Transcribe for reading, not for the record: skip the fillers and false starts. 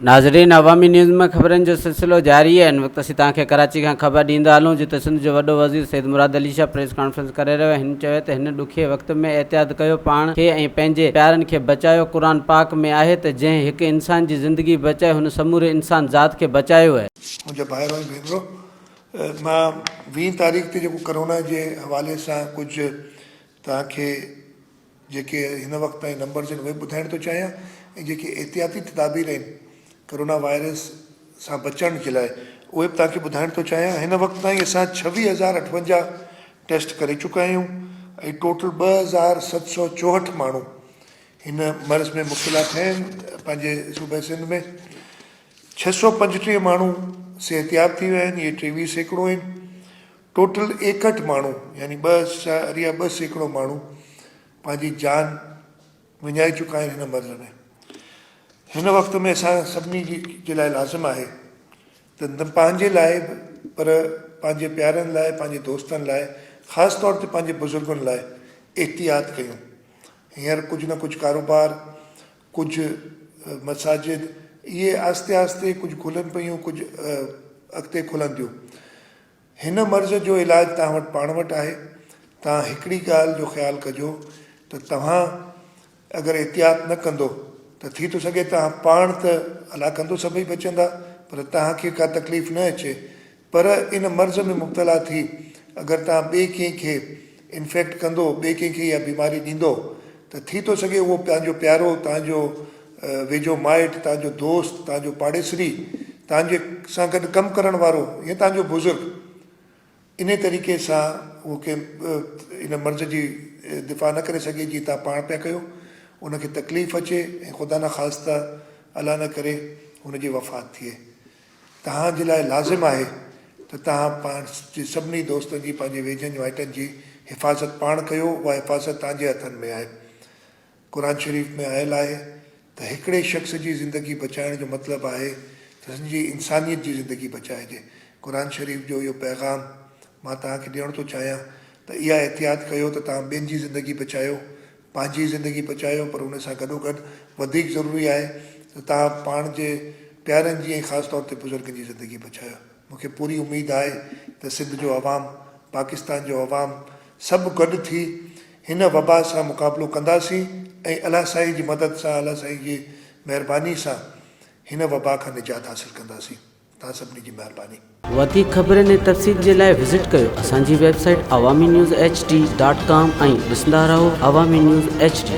ناظرين عوامي نيوز ۾ خبرن جو سلسلو جاري آهي هن وقت اسين توهان کي ڪراچي کان خبر ڏيندا هلون جتي سنڌ جو وڏو وزير سيد مراد علي شاهه پريس ڪانفرنس ڪري رهيو آهي هن چيو ته هن ڏکي وقت ۾ احتياط ڪيو پاڻ کي ۽ پنهنجي پيارن کي بچايو قرآن پاڪ ۾ آهي ته جنهن هڪ انسان جي زندگي بچائي هن سموري انسان ذات کي بچايو آهي. منهنجا ڀائرو ۽ ڀينرو مان ويهين تاريخ تي جيڪو ڪرونا جي حوالي سان ڪجهه توهان کي جيڪي هن وقت تائين نمبرز آهن اهي به ٻڌائڻ ٿو چاهيان ۽ جيڪي احتياطي تدابير آهن ڪرونا وائرس سان بچڻ جي لاء اهي به توهان کي ٻڌائڻ ٿو چاهيان هن وقت تائين اسان ڇويهه هزار اٺونجاهه ٽيسٽ ڪري چڪا آهيون ۽ ٽوٽل 2764 ماڻهو هن مرض ۾ مبتلا ٿيا آهن پنهنجي صوبي سنڌ ۾ 635 ماڻهو صحتياب ٿي ويا آهن اهي 23% آهن ٽوٽل 61 ماڻهو يعني ٻه اشاريه 2% ماڻهو پنهنجي جان وڃائي چڪا آهن هن مرض ۾. هن وقت ۾ اسان سڀني جي جي لاء لازم آهي ته نه پنهنجي لاء به پر پنهنجي پيارن لاء پنهنجي دوستن لاء خاص طور تي پنهنجي بزرگن لاء احتياط ڪيون. هينئر ڪجهه نه ڪجهه ڪاروبار ڪجهه مساجد اهي آهستي آهستي ڪجهه کلن پيون ڪجهه اڳتي کلنديون. هن مرض جو علاج توهان وٽ پاڻ وٽ آهي. توهان هڪڙي ڳالهه جو خيال ڪجو ته توهان اگر احتياط نه ڪندو ته ٿي ٿو سگهي توهان پاڻ ته الله ڪندو سڀئي بچندا پر توهان کي ڪا تڪليف نه اچي پر ان مرض ۾ مبتلا ٿي اگر توهان ٻئي ڪنهن کي انفيڪٽ ڪندو ٻئي ڪنهن کي اها بيماري ڏيندو ته ٿي ٿو سگهي اهو توهان جو پيارو توهان جو ويجهو مائٽ، توهان جو دوست، توهان جو پاڙيسري، توهان جي سان گڏ ڪم ڪرڻ وارو يا توهان جو بزرگ انهي طريقي سان اهو ڪنهن ان مرض جي دفاع نه ڪري سگهي جيئن توهان پاڻ پيا ڪيو ان کي تڪليف اچي ۽ خدا نخواسته الله نه ڪري هن جي وفات ٿئي توهان جي لاء لازم آهي ته توهان پنهنجي سڀني دوستن جي پنهنجي ويجهن مائٽن جي حفاظت پاڻ ڪيو اها حفاظت توهان جي هٿن ۾ آهي. قرآن شريف ۾ آيل آهي ته هڪڙي شخص جي زندگي بچائڻ جو مطلب آهي ته سڄي انسانيت جي زندگي بچائجي. قرآن شريف جو اهو پيغام مان توهان کي ڏيڻ ٿو چاهيان ته اها احتياط ڪيو ته توهان ٻين جي زندگي بچايو، پنهنجي زندگي بچايو پر ان سان گڏوگڏ وڌيڪ ضروري آهي ته توهان پاڻ جي پيارن جي ۽ خاص طور تي بزرگن جي زندگي بچايو. مون کي پوري اميد آهي ته سنڌ جو عوام، پاڪستان جو عوام سڀ گڏ ٿي هن وبا سان مقابلو ڪنداسين ۽ الله سائين جي مدد سان الله سائين جي مهرباني سان هن وبا کان نجات حاصل ڪنداسين. توهان سڀني جي مهرباني. وڌيڪ خبرن ۽ تفصيل جي لاء وزٽ ڪيو اسان جي website Awami news H D dot com ۽ ڏسندا رهو عوامي نيوز ايڇ ڊي.